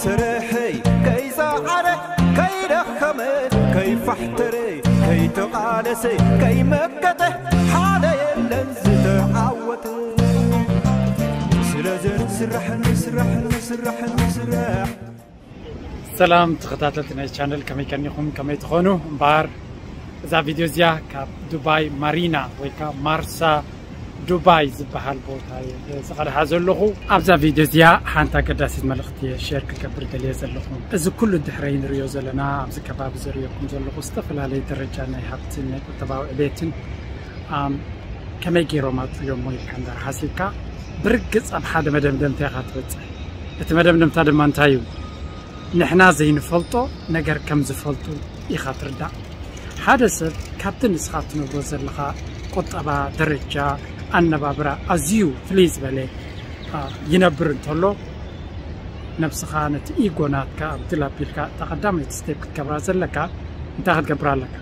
ስርሐይ ከይሰዓረ፣ ከይደኸመ፣ ከይፋሕተረ፣ ከይተቓለሰ፣ ከይመከተ፣ ሓደ የለን ዝተዓወተ። ስለዚ ንስራሕ፣ ንስራሕ፣ ንስራሕ፣ ንስራሕ። ሰላም ተኸታተልቲ ናይ ቻነል፣ ከመይ ከኒኹም? ከመይ ትኾኑ? እምበኣር እዛ ቪድዮ እዚኣ ካብ ዱባይ ማሪና ወይ ከዓ ማርሳ ዱባይ ዝበሃል ቦታ እየ ዝቐድሓ ዘለኹ። ኣብዛ ቪድዮ እዚኣ ሓንቲ ኣገዳሲት መልእኽቲ እየ ሼር ክገብር ደልየ ዘለኹ። እዚ ኩሉ ድሕረይ ንሪኦ ዘለና ኣብዚ ከባቢ ዘርእየኩም ዘለኹ ዝተፈላለየ ደረጃ ናይ ሃብትን ናይ ቁጠባዊ ዕቤትን ኣም፣ ከመይ ገይሮም ኣጥርዮሞ ኢልካ እንድሕር ሓሲብካ ብርግፅ ኣብ ሓደ መደምደምታ ኢኻ ትበፅሕ። እቲ መደምደምታ ድማ እንታይ እዩ? ንሕና ዘይንፈልጦ ነገር ከም ዝፈልጡ ኢኻ ትርዳእ። ሓደ ሰብ ካብቲ ንስኻ ትነብሮ ዘለኻ ቁጠባ፣ ደረጃ፣ ኣነባብራ ኣዝዩ ፍልይ ዝበለ አ፣ ይነብር እንተሎ ነብስኻ ነቲ ኢጎ ናትካ ኣብ ድል ኣቢልካ እታ ቀዳመይቲ ስቴፕ ክትገብራ ዘለካ እንታይ ክትገብር ኣለካ?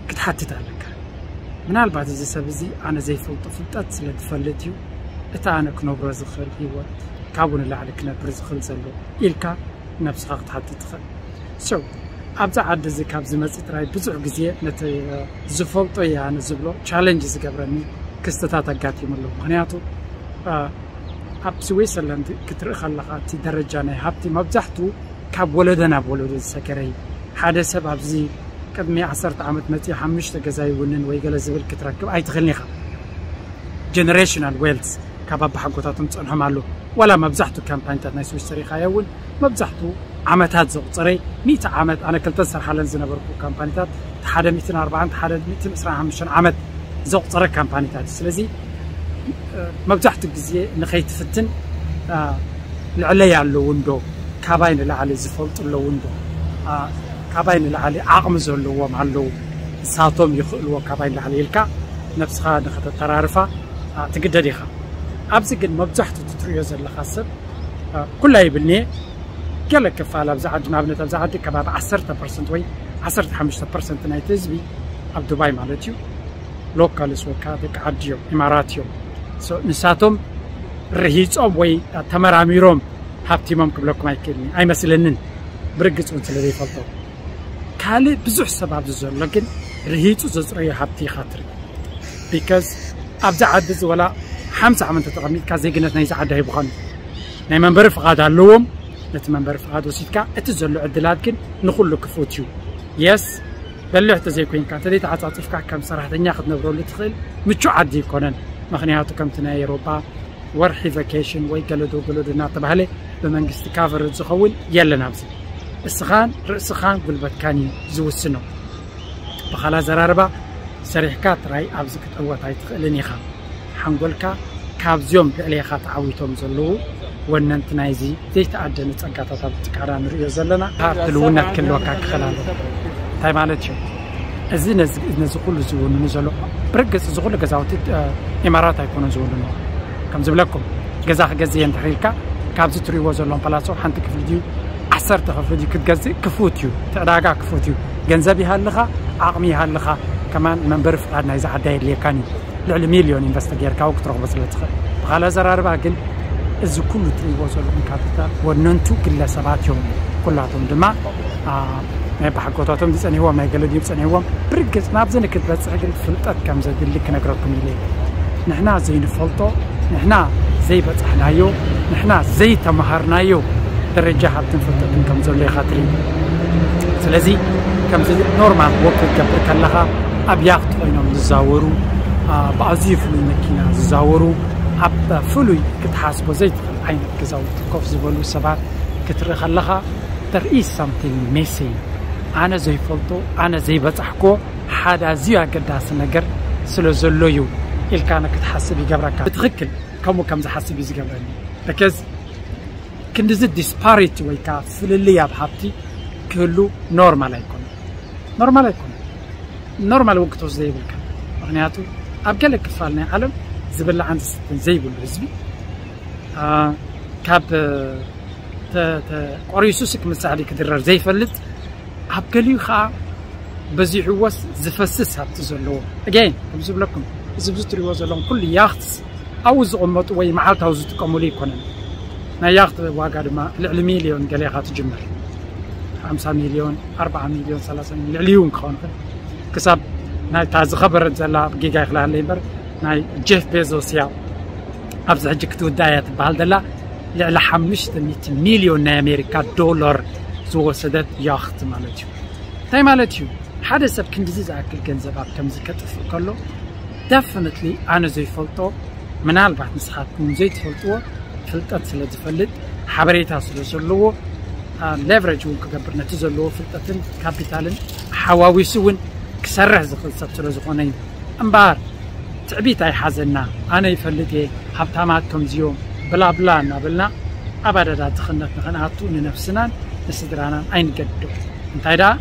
ክትሓትት ኣለካ። ምናልባት እዚ ሰብ እዚ ኣነ ዘይፈልጦ ፍልጠት ስለ ዝፈልጥ እዩ እቲ ኣነ ክነብሮ ዝኽእል ህይወት ካብኡ ንላዕሊ ክነብር ዝኽእል ዘሎ ኢልካ ነብስኻ ክትሓትት ትኽእል። So ኣብዚ ዓዲ እዚ ካብ ዝመፅእ ጥራይ ብዙሕ ግዜ ነቲ ዝፈልጦ እየ ኣነ ዝብሎ ቻለንጅ ዝገብረኒ ክስተታት ኣጋጢሙ ኣሎ። ምክንያቱ ኣብ ስዊዘርላንድ ክትርኢ ከለኻ እቲ ደረጃ ናይ ሃብቲ መብዛሕትኡ ካብ ወለዶ ናብ ወለዶ ዝሰገረ እዩ። ሓደ ሰብ ኣብዚ ቅድሚ ዓሰርተ ዓመት መፂኡ ሓሙሽተ ገዛ ይውንን ወይ ገለ ዝብል ክትረክብ ኣይትኽእልን ኢኻ። ጀነሬሽናል ዌልት ካብ ኣባሓጎታቶም ዝፀንሖም ኣሎ። ዋላ መብዛሕትኡ ካምፓኒታት ናይ ስዊስ ተሪኻዮ እውን መብዛሕትኡ ዓመታት ዘቑፀረ፣ ሚእቲ ዓመት፣ ኣነ ክልተ ዝሰርሓለን ዝነበርኩ ካምፓኒታት ሓደ ሚእትን ኣርባዓን ሓደ ሚእትን ዕስራን ሓሙሽተን ዓመት ዘቑፀረ ካምፓኒታት። ስለዚ መብዛሕትኡ ግዜ ንኸይትፍትን ልዕለይ ኣለዉ እንዶ፣ ካባይ ንላዕሊ ዝፈልጡ ኣለዉ እንዶ፣ ካባይ ንላዕሊ ዓቕሚ ዘለዎም ኣለዉ፣ ንሳቶም ይኽእልዎ ካባይ ንላዕሊ ኢልካ ነብስኻ ንኸተተራርፋ ትግደድ ኢኻ። ኣብዚ ግን መብዛሕትኡ ትሪኦ ዘለኻ ሰብ ኩላ ይብልኒ፣ ገለ ክፋል ኣብዚ ዓዲ፣ ንኣብነት ኣብዚ ዓዲ ከባቢ ዓሰርተ ፐርሰንት ወይ ዓሰርተ ሓሙሽተ ፐርሰንት ናይቲ ህዝቢ ኣብ ዱባይ ማለት እዩ ሎካልስ ወይ ከዓ ደቂ ዓዲ እዮም፣ ኢማራት እዮም። ንሳቶም ርሂፆም ወይ ተመራሚሮም ሃብቲሞም ክብለኩም ኣይክእልን፣ ኣይመስለንን። ብርግፅ እውን ስለ ዘይፈልጦ ካልእ ብዙሕ ሰብ ኣብዚ ዘሎ ግን ርሂፁ ዘፅረዮ ሃብቲ ኢኻ ትርኢ። ቢካዝ ኣብዚ ዓዲ እዚ ወላ ሓምሳ ዓመት እንተተቐሚጥካ ዜግነት ናይዚ ዓዲ ኣይብኻን። ናይ መንበሪ ፍቓድ ኣለዎም። ነቲ መንበሪ ፍቓድ ወሲድካ እቲ ዘሎ ዕድላት ግን ንኹሉ ክፉት እዩ። የስ በልሕ ተዘይኮይንካ እንተዘይተዓፃፂፍካ ከም ሰራሕተኛ ክትነብረሉ ትኽእል ምቹ ዓዲ ኣይኮነን። ምክንያቱ ከምቲ ናይ ኤሮጳ ወርሒ ቫኬሽን ወይ ገለዶ ገለዶ እናተባህለ ብመንግስቲ ካቨር ዝኸውን የለን ኣብዚ። እስኻን ርእስኻን ጉልበትካን እዩ ዝውስኖ። ብኻላ ዘራርባ ሰሪሕካ ጥራይ ኣብዚ ክትዕወት ኣይትኽእልን ኢኻ። ሓንጎልካ ካብዚኦም ልዕሌኻ ተዓዊቶም ዘለዉ ወነንቲ ናይዚ ዘይተኣደነ ጸጋታት ኣብ ጥቃና ንርእዮ ዘለና ሃብቲ ልውነት ክህልወካ ክኽእል ኣለዎ። እንታይ ማለት እዩ? እዚ ነዚ ኩሉ ዝውንኑ ዘሎ ብርግጽ እዚ ኩሉ ገዛውቲ ኢማራት ኣይኮኑን ዝውንኑ። ከም ዝብለኩም ገዛ ክገዝእ እየ እንድሕር ኢልካ ካብዚ ትርእይዎ ዘለዎም ፓላሶ ሓንቲ ክፍሊ ድዩ ዓሰርተ ክፍሊ ድዩ ክትገዝእ ክፉት እዩ። እቲ ዕዳጋ ክፉት እዩ። ገንዘብ ይሃልኻ፣ ዓቕሚ ይሃልኻ፣ ከማን መንበሪ ፍቓድ ናይዚ ዓዲ ኣየድልየካን እዩ። ልዕሊ ሚልዮን ኢንቨስት ጌርካ እውን ክትረኽቦ ስለ ትኽእል። ብኻልእ ኣዘራርባ ግን እዚ ኩሉ ትርእይዎ ዘለኹም ካፒታል ወነንቱ ግለሰባት እዮም። ኩላቶም ድማ ናይ ባሕጎታቶም ዝጸንሕዎም ናይ ገለ ድዩ ዝጸንሕዎም ብርግጽ ናብዚ ንክትበጽሕ ግን ፍልጠት ከም ዘድሊ ክነግረኩም ኢለ። ንሕና ዘይንፈልጦ ንሕና ዘይበጻሕናዮ ንሕና ዘይተማሃርናዮ ደረጃ ሃብትን ፍልጠትን ከም ዘሎ ኢኻ ትርኢ። ስለዚ ከምዚ ኖርማል ወክ ክትገብር ከለኻ ኣብ ያኽት ኮይኖም ዝዛወሩ ብኣዝዩ ፍሉይ መኪና ዝዛወሩ ኣብ ፍሉይ ክትሓስቦ ዘይትኽእል ዓይነት ገዛውቲ ኮፍ ዝበሉ ሰባት ክትርኢ ከለኻ there is something missing። ኣነ ዘይፈልጦ ኣነ ዘይበጻሕኮ ሓደ ኣዝዩ ኣገዳሲ ነገር ስለ ዘሎ እዩ ኢልካ ክትሓስብ ይገብረካ። ብትኽክል ከምኡ ከም ዝሓስብ እዩ ዝገብረኒ። በከዝ ክንዲዚ ዲስፓሪቲ ወይ ከዓ ፍልልይ ኣብ ሃብቲ ክህሉ ኖርማል ኣይኮነ። ኖርማል ኣይኮነ። ኖርማል እውን ክትወስዶ የብልካ። ምክንያቱ ኣብ ገለ ክፋል ናይ ዓለም ዝብላዕን ዝስተን ዘይብሉ ህዝቢ ካብ ቆሪሱ ስክ ምሳዕዲ ክድረር ዘይፈልጥ ኣብ ገሊኡ ከዓ በዚሕዎስ ዝፈስስ ሃብቲ ዘለዎ ኣገይን ከም ዝብለኩም እዚ ብዙ ትሪእዎ ዘለኹም ኩሉ ያክትስ ኣብኡ ዝቕመጡ ወይ መዓልታዊ ዝጥቀሙሉ ኣይኮነን። ናይ ያኽት ዋጋ ድማ ልዕሊ ሚልዮን ገሌኻ ትጅምር። ሓምሳ ሚልዮን፣ ኣርባዓ ሚልዮን፣ ሰላሳ ሚልዮን፣ ልዕሊ እውን ክኸውን ይኽእል። ክሳብ ናይታ ዝኸበረት ዘላ ጌጋ ይኽልሃለይ እምበር፣ ናይ ጄፍ ቤዞስ እያ ኣብዚ ሕጂ ክትውዳእ እያ ትበሃል ዘላ። ልዕሊ ሓሙሽተ ሚእቲ ሚልዮን ናይ ኣሜሪካ ዶላር ዝወሰደት ያኽት ማለት እዩ። እንታይ ማለት እዩ? ሓደ ሰብ ክንድዚ ዝኣክል ገንዘብ ኣብ ከምዚ ከጥፍእ ከሎ፣ ደፍነትሊ ኣነ ዘይፈልጦ፣ ምናልባት ንስኻትኩም ዘይትፈልጥዎ ፍልጠት ስለ ዝፈልጥ፣ ሓበሬታ ስለ ዘለዎ፣ ሌቨሬጅ እውን ክገብር፣ ነቲ ዘለዎ ፍልጠትን ካፒታልን ሓዋዊሱ እውን ክሰርሕ ዝኽእል ሰብ ስለ ዝኾነ እዩ። እምበኣር ትዕቢት ኣይሓዘና። ኣነ ይፈልጥ እየ፣ ሃብታማት ከምዚዮም፣ ብላብላ እናበልና ኣብ ኣደዳ ድኽነት ንኸንኣቱ ንነፍስናን ንስድራናን ኣይንገድዶ። እንታይ ደኣ፣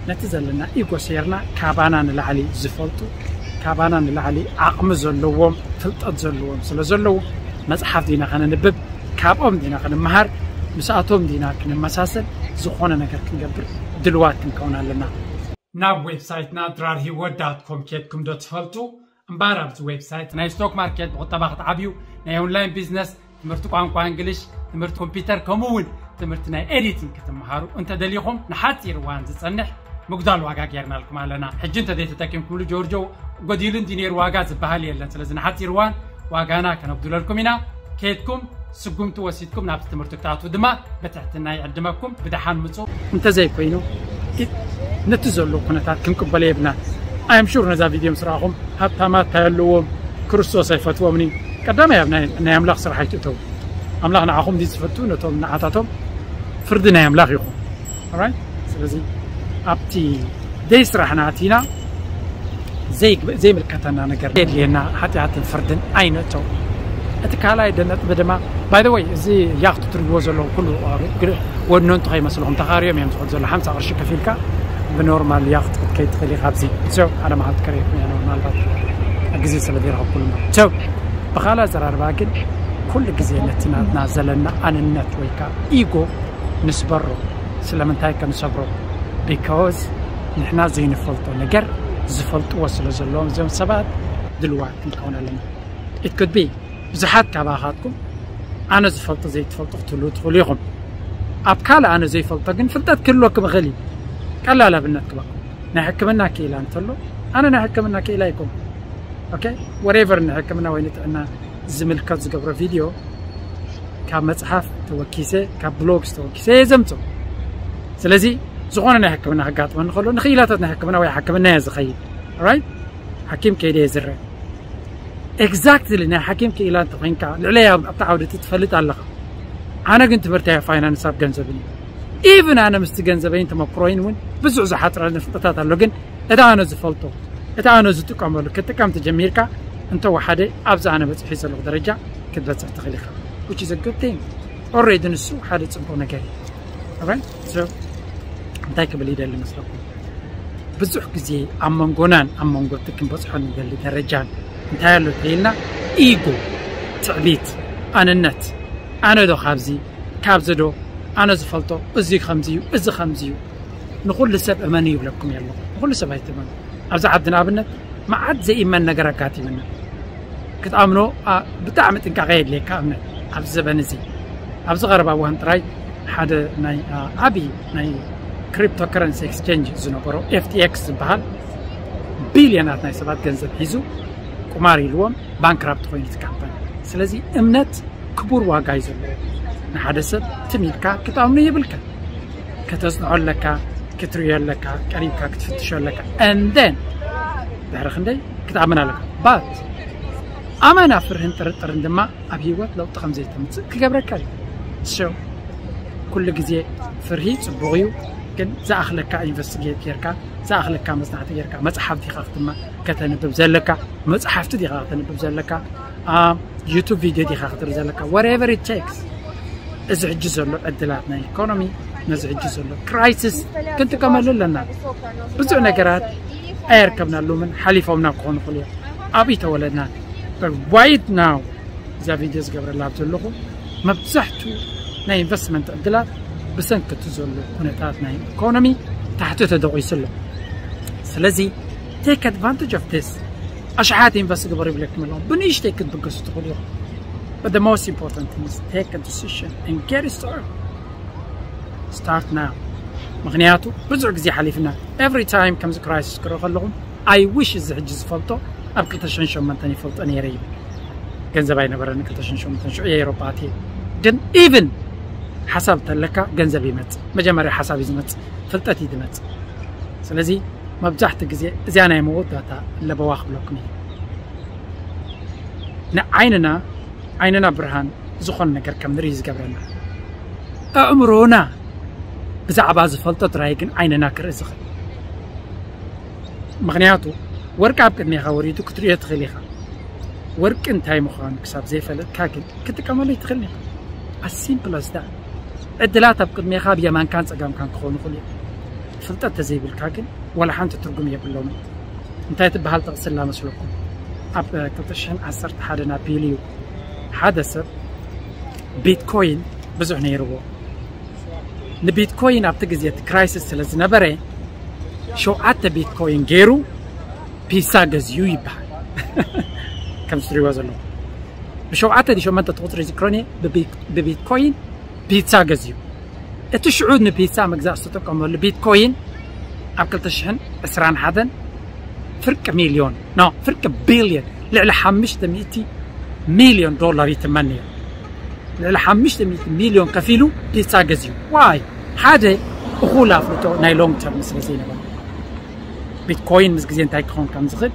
ነቲ ዘለና ኢጎ ሴርና፣ ካባና ንላዕሊ ዝፈልጡ፣ ካባና ንላዕሊ ዓቕሚ ዘለዎም፣ ፍልጠት ዘለዎም ስለ ዘለዉ፣ መጽሓፍ ዲና ከነንብብ፣ ካብኦም ዲና ክንመሃር፣ ምስኣቶም ዲና ክንመሳሰል፣ ዝኾነ ነገር ክንገብር ድልዋት ክንከውን ኣለና። ናብ ዌብሳይትና ድራር ሂወት ዳት ኮም ኬድኩም ዶ ትፈልጡ? እምበኣር ኣብዚ ዌብሳይት ናይ ስቶክ ማርኬት ብቁጠባ ክትዓብዩ፣ ናይ ኦንላይን ቢዝነስ፣ ትምህርቲ ቋንቋ እንግሊሽ፣ ትምህርቲ ኮምፒውተር፣ ከምኡ እውን ትምህርቲ ናይ ኤዲቲንግ ክትመሃሩ እንተደሊኹም፣ ንሓፂር እዋን ዝፀንሕ ምጉዳል ዋጋ ጌርናልኩም ኣለና። ሕጂ እንተዘይተጠቂምኩምሉ ጆርጆ ጎዲሉ እንዲ ነይሩ ዋጋ ዝበሃል የለን። ስለዚ ንሓፂር እዋን ዋጋና ከነጉድለልኩም ኢና። ከይድኩም ስጉምቲ ወሲድኩም ናብቲ ትምህርቲ ክትኣትዉ ድማ ብትሕትና ይዕድመኩም። ብደሓን ምፁ። እንተዘይኮይኑ፣ ነቲ ዘሎ ኩነታት ክንቅበሎ የብልናን። ኣይ ኣም ሹር ነዛ ቪድዮ ምስ ረኣኹም፣ ሃብታማት እንታይ ኣለዎም፣ ክርስቶስ ኣይፈትዎምን እዩ። ቀዳማይ ኣብ ናይ ናይ ኣምላኽ ስራሕ ኣይትእተዉ። ኣምላኽ ንዓኹም ድዩ ዝፈቱ? ነቶም ንዓታቶም ፍርዲ ናይ ኣምላኽ ይኹን። ኦራይት? ስለዚ ኣብቲ ደይ ስራሕና ኣቲና ዘይግበ- ዘይምልከተና ነገር የድልየና፣ ሓጢኣትን ፍርድን ኣይንእተው። እቲ ካልኣይ ደ- ነጥቢ ድማ፣ ባይ ዘ ወይ፣ እዚ ያኽት ትሪእዎ ዘለኹም ኩሉ፣ እ፣ ግር- ወኖንቱ ከይመስልኹም፣ ተኻርዮም እዮም ዝኸዱ ዘለዉ። ሓምሳ ቅርሺ ከፊልካ ብኖርማል ያኽት ክትከይድ ትኽእል ኢኻ። ኣብዚ ሶ ሓደ መዓልቲ ከርእየኩም እየ፣ ምናልባት ግዜ ስለ ዘይረኸብኩሉ እምበር። ሶ ብኻልእ ኣዘራርባ ግን፣ ኩሉ ግዜ ነቲ ናትና ዘለና ኣንነት ወይ ከዓ ኢጎ ንስበሮ። ስለምንታይ ከ ንሰብሮ? ቢካዝ ንሕና ዘይንፈልጦ ነገር ዝፈልጥዎ ስለ ዘለዎም፣ እዚኦም ሰባት ድልዋት ክንከውን ኣለና። ኢት ኩድ ቢ ብዙሓት ካባኻትኩም ኣነ ዝፈልጦ ዘይትፈልጡ ክትህልዉ ትኽእሉ ኢኹም። ኣብ ካልእ ኣነ ዘይፈልጦ ግን ፍልጠት ክህልወኩም ይኽእል እዩ። ቀላል ኣብነት ክበኩም፣ ናይ ሕክምና ክኢላ እንተሎ፣ ኣነ ናይ ሕክምና ክኢላ ኣይኮንኩን። ኦኬ፣ ወሬቨር ንሕክምና ወይ ንጥዕና ዝምልከት ዝገብሮ ቪድዮ ካብ መጽሓፍ ተወኪሰ፣ ካብ ብሎግስ ተወኪሰ እየ ዘምጽኦ። ስለዚ ዝኾነ ናይ ሕክምና ከጋጥመኒ ከሎ፣ ንክኢላታት ናይ ሕክምና ወይ ሕክምና እየ ዝኸይድ። ራይት? ሓኪም ከይደ እየ ዝረአ። ኤግዛክትሊ ናይ ሓኪም ክኢላ እንተኾይንካ፣ ልዕለይ ኣብ- ኣብቲ ዓውዲ እቲ ትፈልጥ ኣለኻ። ኣነ ግን ትምህርተይ ኣብ ፋይናንስ ኣብ ገንዘብን እዩ። ኢቭን ኣነ ምስቲ ገንዘበይን ተመክሮይን እውን ብዙሕ ዝሓፅረኒ ፍልጠታት ኣሎ። ግን እቲ ኣነ ዝፈልጦ፣ እቲ ኣነ ዝጥቀመሉ ክትጥቀም ተጀሚርካ፣ እንተወሓደ ኣብዚ ኣነ በፂሐ ዘለኹ ደረጃ ክትበፅሕ ትኽእል ኢኻ። Which is a good thing. ኦልሬዲ ንሱ ሓደ ፅቡቅ ነገር እዩ። ኦራይት? So እንታይ ክብል ይደሊ መስለኩም? ብዙሕ ግዜ ኣብ መንጎናን ኣብ መንጎ እቲ ክንበፅሖ ንደሊ ደረጃን እንታይ ኣሎ ተይልና፣ ኢጎ፣ ትዕቢት፣ ኣነነት፣ ኣነ ዶ ካብዚ፣ ካብዚ ዶ፣ ኣነ ዝፈልጦ፣ እዚ ከምዚ እዩ፣ እዚ ከምዚ እዩ፣ ንኹሉ ሰብ እመኑ ይብለኩም እየ ኣለኹ። ንኹሉ ሰብ ኣይትእመኑ። ኣብዚ ዓዲ ንኣብነት መዓት ዘይእመን ነገር ኣጋጢምና። ክትኣምኖ፣ ኣ፣ ብጣዕሚ ጥንቃቐ የድልየካ እምነት ኣብዚ ዘበን እዚ። ኣብዚ ቀረባ እዋን ጥራይ ሓደ ናይ፣ ኣ፣ ዓቢ ናይ ክሪፕቶ ከረንሲ ኤክስቼንጅ ዝነበሮ ኤፍ ቲ ኤክስ ዝበሃል ቢልዮናት ናይ ሰባት ገንዘብ ሒዙ ቁማር ኢልዎም ባንክራፕት ኮይኑ እቲ ካምፓኒ። ስለዚ እምነት ክቡር ዋጋ እዩ ዘለዎ። ንሓደ ሰብ ትም ኢልካ ክትኣምኖ የብልካ። ከተጽንዖ ኣለካ፣ ክትርእዮ ኣለካ፣ ቀሪብካ ክትፍትሾ ኣለካ። And then ድሕሪ ክንደይ ክትኣምን ኣለካ። But ኣመና ፍርህን ጥርጥርን ድማ ኣብ ህይወት ለውጢ ከም ዘይተምጽእ ክገብረካ እዩ። So ኩሉ ግዜ ፍርሂ ጽቡቕ እዩ፣ ግን ዝኣኽለካ ኢንቨስቲጌት ጌርካ፣ ዝኣኽለካ መጽናዕቲ ጌርካ፣ መጽሓፍ ዲኻ ክትማ ከተንብብ ዘለካ፣ መጽሓፍቲ ዲኻ ከተንብብ ዘለካ፣ ዩቱብ ቪድዮ ዲኻ ክትርኢ ዘለካ፣ whatever it takes። እዚ ሕጂ ዘሎ ዕድላት ናይ ኢኮኖሚ፣ ነዚ ሕጂ ዘሎ ክራይሲስ ክንጥቀመሉ ኣለና። ብዙሕ ነገራት ኣየርከብናሉምን ሓሊፎምና ክኾኑ ይኽእሉ እዮም። ኣብይ ተወለድና? But right now እዛ ቪድዮ ዝገብረላ ኣብ ዘለኹ፣ መብዛሕቱ ናይ ኢንቨስትመንት ዕድላት ብሰንኪ እቲ ዘሎ ኩነታት ናይ ኢኮኖሚ ታሕቲ ተደቂሱ ኣሎ። ስለዚ take advantage of this። ኣሽሓት ኢንቨስት ግበሩ ይብለኩም ኣለኹ። ብንእሽተይ ክትብገሱ ትኽእሉ ኢኹም። But the most important thing is take a decision and get it started. Start now. ምኽንያቱ ብዙሕ ግዜ ሓሊፍና። Every time ከምዚ crisis ክረኸለኹም I wish እዚ ሕጂ ዝፈልጦ ኣብ ክልተ ሽሕን ሸሞንተን ይፈልጦ ነይረ ይብል። ገንዘብ ኣይነበረኒ ክልተ ሽሕን ሸሞንተን ሽዑ የኤሮጳ ኣትየ። ግን even ሓሳብ ተለካ ገንዘብ ይመጽእ። መጀመርያ ሓሳብ እዩ ዝመጽእ፣ ፍልጠት እዩ ዝመጽእ። ስለዚ መብዛሕትኡ ግዜ እዚኣ ናይ መወዳእታ ለበዋ ክብለኩም እየ። ንዓይንና ዓይንና ብርሃን ዝኾነ ነገር ከም ንርኢ ዝገብረና ኣእምሮና ብዛዕባ ዝፈልጦ ጥራይ ግን ዓይንና ክርኢ ዝኽእል። ምኽንያቱ ወርቂ ኣብ ቅድሜኻ ወሪዱ ክትርእዮ ትኽእል ኢኻ። ወርቂ እንታይ ምዃኑ ክሳብ ዘይፈለጥካ ግን ክትጥቀመሉ ይትኽእል ኢኻ። As simple as that። ዕድላት ኣብ ቅድሜኻ ብየማንካን ጸጋምካን ክኾኑ ይኽእሉ እዮም። ፍልጠት ተዘይብልካ ግን ዋላ ሓንቲ ትርጉም የብሎምን። እንታይ ትበሃል ጥቕሲ ኣላ መስለኩም? ኣብ ክልተ ሽሕን ዓሰርተ ሓደን ኣቢሉ እዩ ሓደ ሰብ ቢትኮይን ብዙሕ ነይርዎ። ንቢትኮይን ኣብቲ ግዜ እቲ crisis ስለ ዝነበረ ሸውዓተ ቢትኮይን ገይሩ ፒሳ ገዝዩ ይበሃል። ከም ትሪእዎ ዘለኹም ብሸውዓተ ድዩ ሸሞንተ ቁጽሪ ዝክሮን እየ ብቢትኮይን ፒሳ ገዝዩ። እቲ ሽዑ ንፒሳ ምግዛእ ዝተጠቀመሉ ቢትኮይን ኣብ ክልተ ሽሕን ዕስራን ሓደን ፍርቂ ሚልዮን፣ no፣ ፍርቂ ቢልዮን፣ ልዕሊ ሓሙሽተ ሚእቲ ሚልዮን ዶላር ይትመን ነይሩ። ልዕሊ ሓሙሽተ ሚእቲ ሚልዮን ከፊሉ ፒሳ ገዝዩ። Why? ሓደ እኹል ኣፍልጦ ናይ long term ስለ ዘይነበረ። ቢትኮይን ምስ ግዜ እንታይ ክኸውን ከም ዝኽእል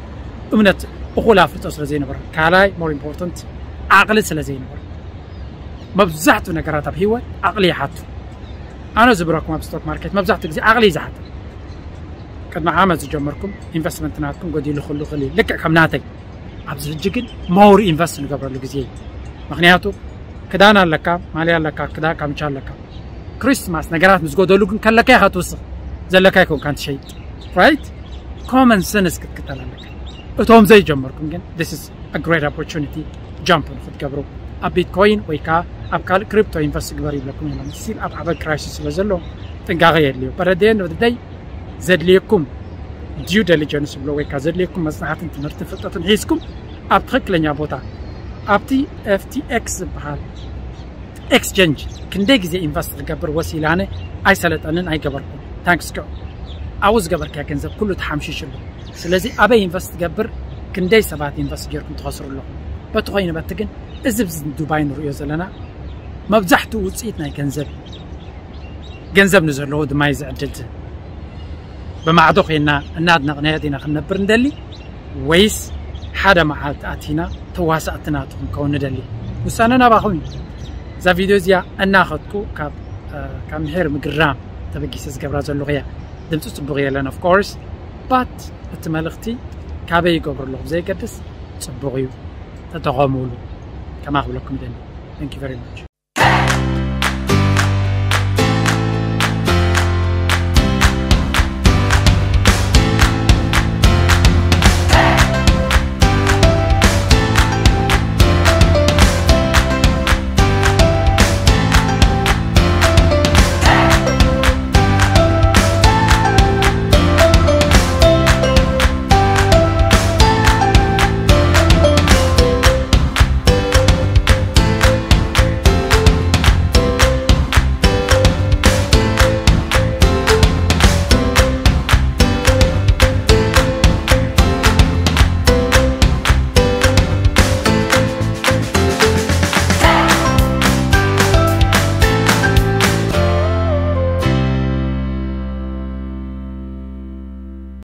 እምነት እኹል ኣፍልጦ ስለ ዘይነበረ። ካልኣይ more important ዓቕሊ ስለ ዘይነበረ። መብዛሕትኡ ነገራት ኣብ ህይወት ዓቕሊ ይሓቱ። ኣነ ዝብረኩም ኣብ ስቶክ ማርኬት መብዛሕትኡ ግዜ ዓቕሊ እዩ ዝሓትት። ቅድሚ ዓመት ዝጀመርኩም ኢንቨስትመንት ናትኩም ጎዲሉ ክህሉ ይኽእል እዩ፣ ልክዕ ከም ናተይ። ኣብዚ ሕጂ ግን more ኢንቨስት ንገብረሉ ግዜ እዩ። ምኽንያቱ ክዳን ኣለካ፣ ማልያ ኣለካ፣ ክዳን ካምቻ ኣለካ። ክሪስማስ ነገራት ምስ ጎደሉ ግን ከለካ ኢኻ ትውስኽ፣ ዘለካ ኣይኮንካን ትሸይጥ። Right? Common sense ክትክተል ኣለካ። እቶም ዘይጀመርኩም ግን this is a great opportunity jump ንክትገብሩ ኣብ ቢትኮይን ወይ ከዓ ኣብ ካልእ ክሪፕቶ ኢንቨስት ግበር ይብለኩም እዮም። Still ኣብ ዓበ crisis ስለ ዘሎ ጥንቃቐ የድልዮ። But at the end of the day ዘድልየኩም due diligence ብሎ ወይ ከዓ ዘድልየኩም መጽናዕትን ትምህርትን ፍልጠትን ሒዝኩም ኣብ ትኽክለኛ ቦታ ኣብቲ ኤፍ ቲ ኤክስ ዝበሃል ኤክስቸንጅ ክንደይ ግዜ ኢንቨስት ክገብር ወሲላነ ኣይሰለጠንን ኣይገበርኩን። Thanks God ኣብኡ ዝገበርካዮ ገንዘብ ኩሉ ተሓምሺሽሉ። ስለዚ ኣበይ ኢንቨስት ትገብር፣ ክንደይ ሰባት ኢንቨስት ጌርኩም ትኸስሩ ኣለኹም። በቲ ኮይኑ በቲ ግን እዚ ኣብዚ ዱባይ ንርእዮ ዘለና መብዛሕትኡ ውፅኢት ናይ ገንዘብ እዩ። ገንዘብ ንዘለዎ ድማ እዩ ዝዕድል ዝህብ። ብማዕዶ ኮይና እናድነቕናዮ ዲና ክንነብር ንደሊ ወይስ ሓደ መዓልቲ ኣቲና ተዋሳእቲ ናቱ ክንከውን ንደሊ? ውሳነ ናባኹም እዩ። እዛ ቪድዮ እዚኣ እናኸድኩ ካብ ካብ ምሒር ምግርራም ተበጊሰ ዝገብራ ዘለኹ እያ። ድምፂ ፅቡቕ የለን of course but እቲ መልእኽቲ ካበይ ይገብሩ ኣለኹ ዘይገድስ ፅቡቕ እዩ። ተጠቐሙሉ ከማ ክብለኩም ይደሊ። Thank you very much።